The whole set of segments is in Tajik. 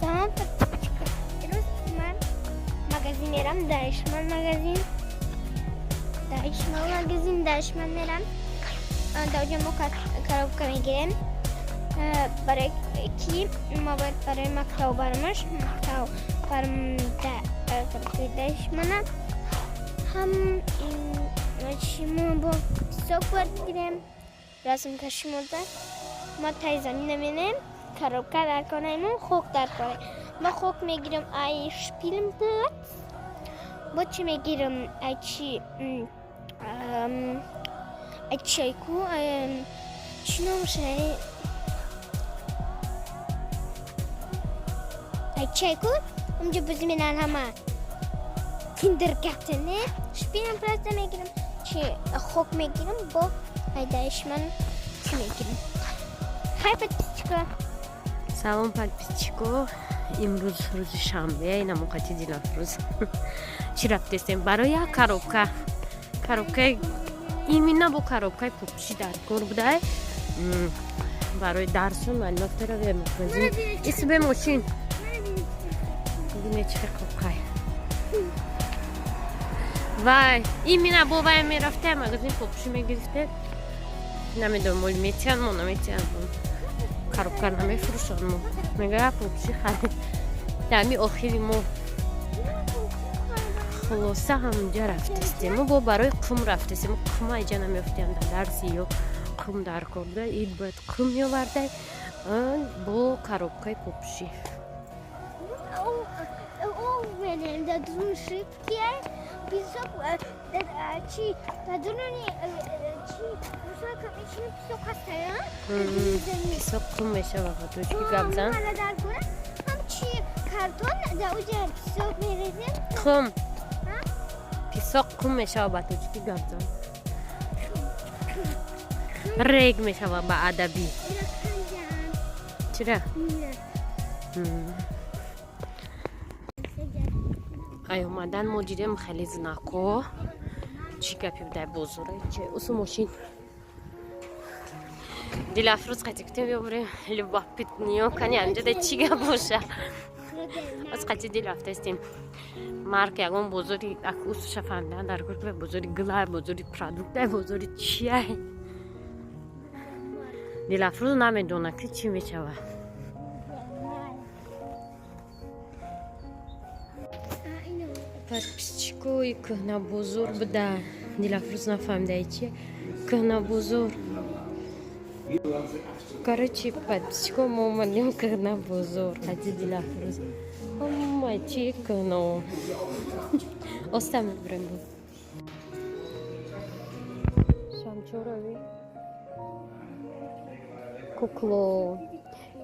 Тамом, подписчика. Имрӯз ман магазин мерам, Дайшман магазин. Дайшман магазин, Дайшман мерам. Даоҷа мо коробка мегирем. Барои ки мо бояд барои мактаб бармаш, мактаб барм коробкаи Дайшмана. Ҳам чи мо бо песок бояд гирем. Расм кашимода. Мо тай замина менем. Коробка дар конаему, хок дар коне. Мо хок мегирем ай Spielplatz. Бо чӣ мегирам, ай чи, ай чайку, чӣ номаш, ай чайку унҷо бозӣ менан ҳама, Kindergarten, Spielplatz мегирам, чи хок мегирам, бо ай Дайшман чӣ мегирам. Хай, подписчика. Салом, подписчико. Имрӯз рӯзи шанбе, инамоқати Дилафрӯз чӣ рафтестем барои як коробка. Коробкаи именно бо коробкаи пупши дар кор будай барои дарсу маълумотро магазин исбе мошин бине чӣ қопқай вай именно бо вай мерафте, магазин попуши мегирифте. Намедонам, моли метиҳанд, мо наметиҳанд, коробка намефурӯшанд. Мо мега попуши харид дами охири мо. Хулоса, ҳамҷа рафтестем мо, бо барои қум рафтестем. Қума иҷа намеёфтем, дар дарси ё қум дар кор буда, ид бояд қум меовардай бо коробкаи попуши. Менем дар дурун шибкия песок, чи дар дуруни чи мисол песок ҳастая. Песок қум мешава, тоҷики гап зан. Дар кора ҳам чи картон дар уҷа песок мерезем. Қум, песок қум мешава, ба тоҷики гап зан. Рег мешава ба адабӣ. Чира ай омадан мо дидем хеле знако чӣ гапи будай бозора че усу мошин. Дилафрӯз қати кутем биёбурем, любопытно кани анҷода чӣ гап боша. Аз қати дил рафтастем марк, ягон бозори усуша фаҳмидан дар кор, бозори гилай, бозори продуктай, бозори чиай. Дилафрӯз намедона ки чӣ мешавад. Подписчикои, кӯҳна бозор буда. Дилафрӯз нафаҳмидай чи кӯҳна бозор. Короче, подписчико, мо омадем кӯҳна бозор қади Дилафрӯз. Ҳама чи кӯҳно оста мебурем. Бо шамчорави кукло.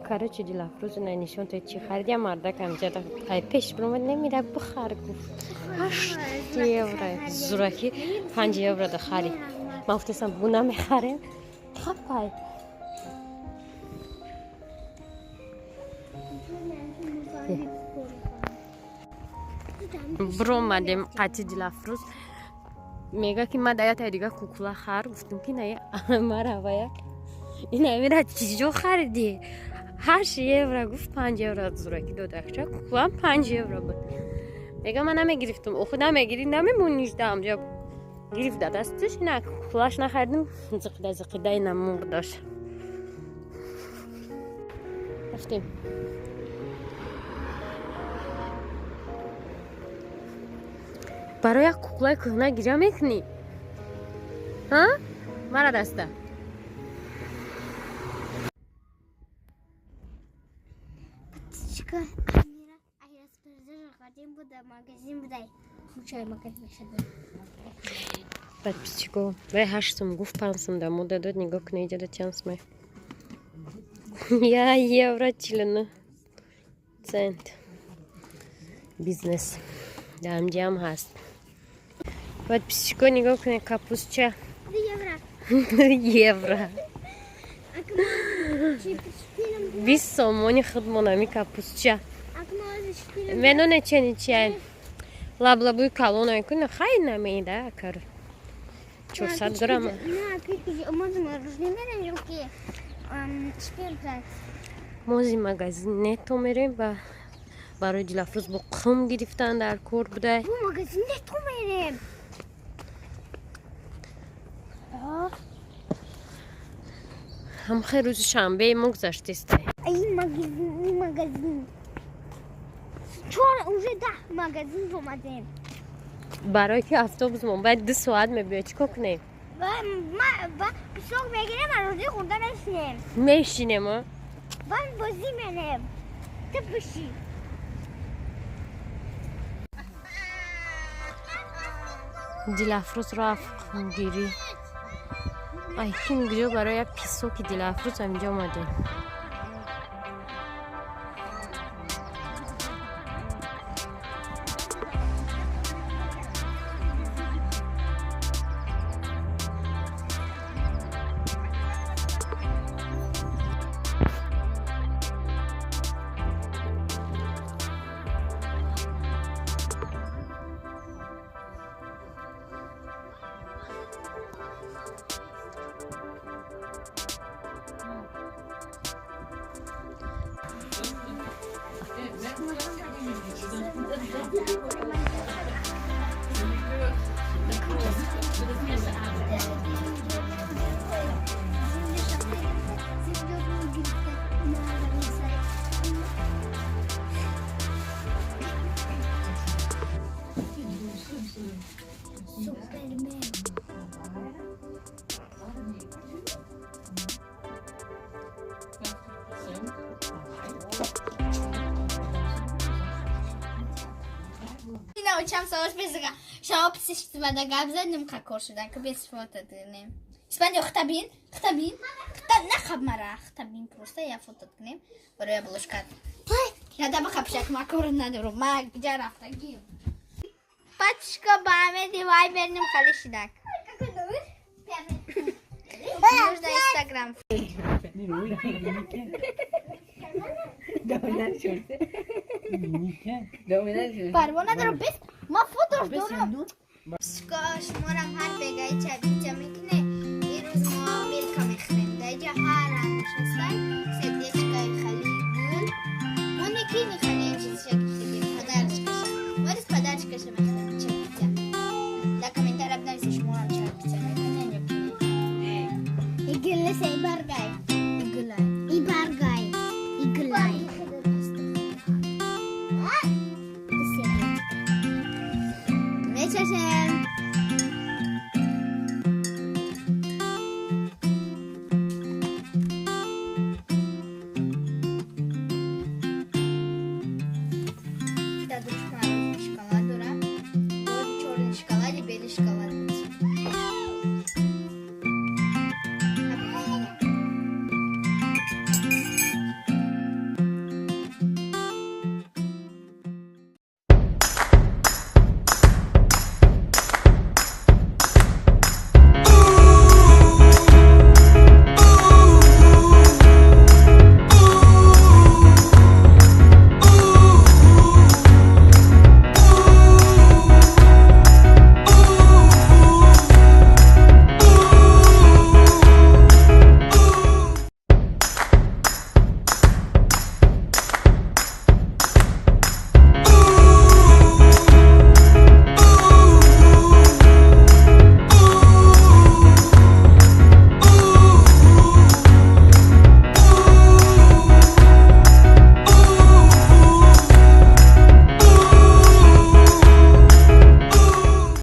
Короче, Дилафрӯз на нишон то чи харид. Я мардак амҷада ай пеш биромад, немира бихар гуфт. 8 евро зураки, 5 евро да харид. Ман гуфтасам, бу намехарем, хапай. Биромадем қати Дилафрӯз, мега ки ма даята дига кукла хар. Гуфтум ки на, маравая инамира чиҷо хариди? 8 евро гуфт, 5 евро зураки додахча. Куклам 5 евро буд. Мега ман намегирифтум. Охи намегири, намемониш амҷа гирифт да дасташ. Ина куклаш нахаридим, зиқида зиқида ина мурғ дошт. Рафтем. Барои як куклаи кӯҳна гиря мекунӣ? Мара даста. Подписчика, ай распродажа хадим буда, магазин будай. Мучай магазин шада. Подписчико, вай 8 сум гуфт, 5 сум да мода дод. Нигоҳ кунед, иҷода чанд сумай? 1 евро 49 цент. Бизнес даамҷиам ҳаст. Подписчико, нигоҳ кунед, капустча. Евро. Евро. 20 сомони худмон ами капустча. Медоне чени чиай? Лаблабуи калона куна, хай намеда акар. 400 грамм. Мози магазин Нетто мерем ба барои Дилафрӯз бо қум гирифтан дар кор буда. Магазин Нетто мерем. Ҳам хел рӯзи шанбе мо гузаштест. Ин магазин, магазин. Чор уже 10 магазин омадем. Барои ки автобус мо бояд 2 соат мебиёд, чӣ кор кунем? Ва писок мегирем, арӯзи хурда мешинем. Мешинем, а? Ва бозӣ менем. Ту пиши. Дилафрӯз рафт қумгирӣ. Ай ким куҷо барои як писоки Дилафрӯз ҳаминҷо омадем. Учам савош безга. Шао псиш бада гап задим қа кор шудан ки без фото динем. Испания хтабин, хтабин, хта нахаб мара, хтабин просто я фото динем. Барои блошкат. Надо ба хапшак ма кор надорум. Ма ҷа рафтагим. Пачка ба аме вайбер ним хали шидак. Нужно Инстаграм. Парво надорум бес. Ма фотош дорам. Шуморам ҳар бегаи чабича мекуне. Ирӯз мо милка мехӯрем. Даиҷа ҳар ранг шастай. Сердечкаи хали гул. Мо некини хали чизша гирифтем. Подарочкаша. Мо ирӯз подарочкаша мехӯрем. Чабича. Дар комментария бинависед шуморам чабича мекунем ё ки не. Игиласа ибаргай. Игилай. Ибаргай. Игилай. Мечашем.